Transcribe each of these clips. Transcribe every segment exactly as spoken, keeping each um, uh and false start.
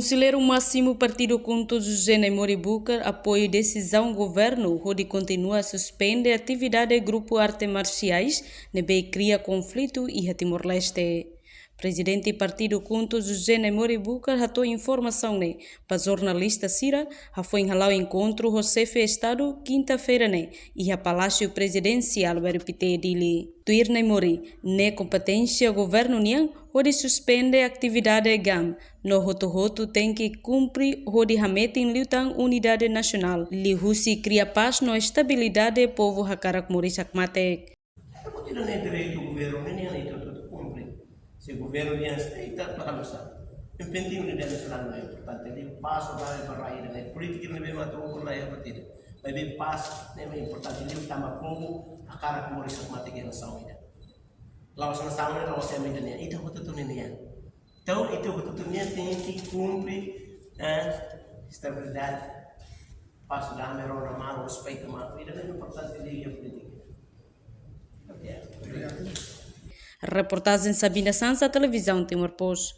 Konselleiru Másimu Partidu KHUNTO, José Naimori Bucar, apoia desizaun governu hodi kontinua suspende atividade grupu arte marsiais ne'ebé kria konflitu iha Timor-Leste. Prezidente Partidu KHUNTO, José Naimori Bucar, hato'o informasaun ne'e ba jornalista sira hafoin hala'o enkontru ho xefe Estadu kinta-feira ne'e iha Palásiu Prezidensiál, B R P T, Dili. Tuir Naimori, ne'e kompeténsia governu nian hodi suspende atividade GAM, no hotu-hotu tenke kumpre hodi hametin liután unidade nasionál, liuhusi kria pás no estabilidade povu hakarak moris hakmatek. Ita-boot ida-ne'e direitu governu nian, ita hotu-hotu kumpre. Se governu nian sei ita la halo sá. Yang penting unidade nasionál ne'e importante. Liu pás ho dame ba rai ida-ne'e, polítika ne'ebé mata ukur la iha buat ida. Maibé pás ne'e importante, liu tanba povu hakarak moris hakmatek iha nasaun ida. La'ós nasaun ne'e, la'ós ema ida nian, ita hotu-hotu nian. Entaun, ita hotu-hotu nian tenke kumpre, eh, estabilidade, pás, dame, rona malu, respeitu malu. Ida-ne'e importante liga polítika. Oke. Reportajen Sabina Sansa, Televizaun Timor Post.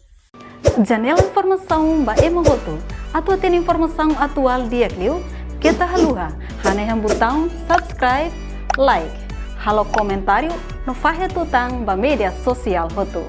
Janela informasaun ba ema hotu. Atu hatene informasaun atuál di'ak liu, keta haluha hanehan butaun subscribe, like, halo komentáriu no fahe tutan ba média sosiál hotu.